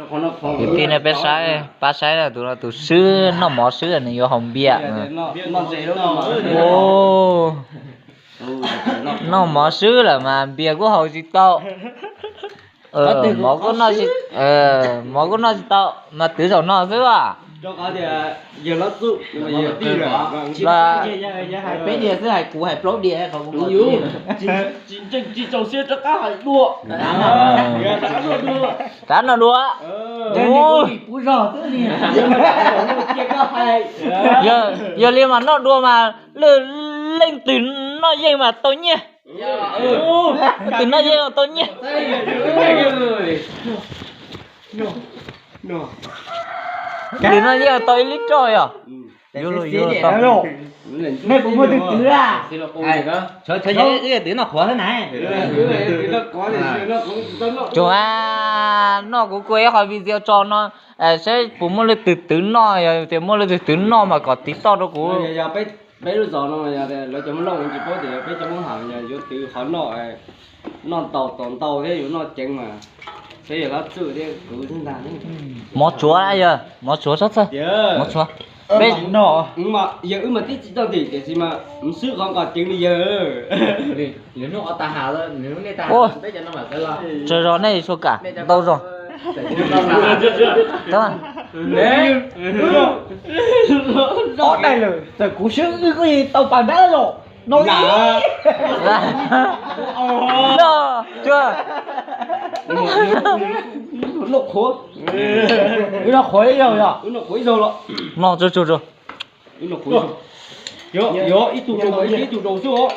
Kwv tij nej peb saib, pab saib na, tus no tus swb noj mov swb nws yuav haus npias. Noj mov swb lawm mas npias kuj haus tsis tau. Mov kuj noj tsis, mov kuj noj tsis tau mas twv zaum no xwb as. Peb diav xwb, hais kuv hais plaub diav qhov kuv tsis tau siab rov qab hais dua. Rov noj dua. Puv zog xwb ni. Yog li mas noj dua mas leej twg noj yeej mas tau nyiaj. Leej twg noj yeej tau nyiaj. Leej twg noj yeej tau ib lib roj yog. Nej puas muaj twg twv a? Twv noj qhuav xwb na. Tsuas noj kuv kuj ib qho video tso no, saib puas muaj leej twg twv noj, yog tias muaj leej twg twv noj mas kom tiv toj rau kuv. Peb lub zos no lawv cov Hmoob Lauj tsis paub tias peb cov Hmoob Ham yuav twv qhov noj, noj ntau tos ntau thiab yuav noj ceev mas peb yog Hlob Txwj thiab kuv thiab ntag. Mov tsuav yog mov tsuav tsob txhawj, mov tsuav. Peb yawg wb mas twb tsis tau tim tiam sis mas swb qhov nqos ceev li yawg. Tsawg zog nej tsuas kam ntau zog. Ob daim lawm, txawm kuv swb wb kuj tau pas nrab los no. Noj qhuav, wb noj qhuav ib zaug yog. Noj tsuag tsuag. Ib tug rau xwb os.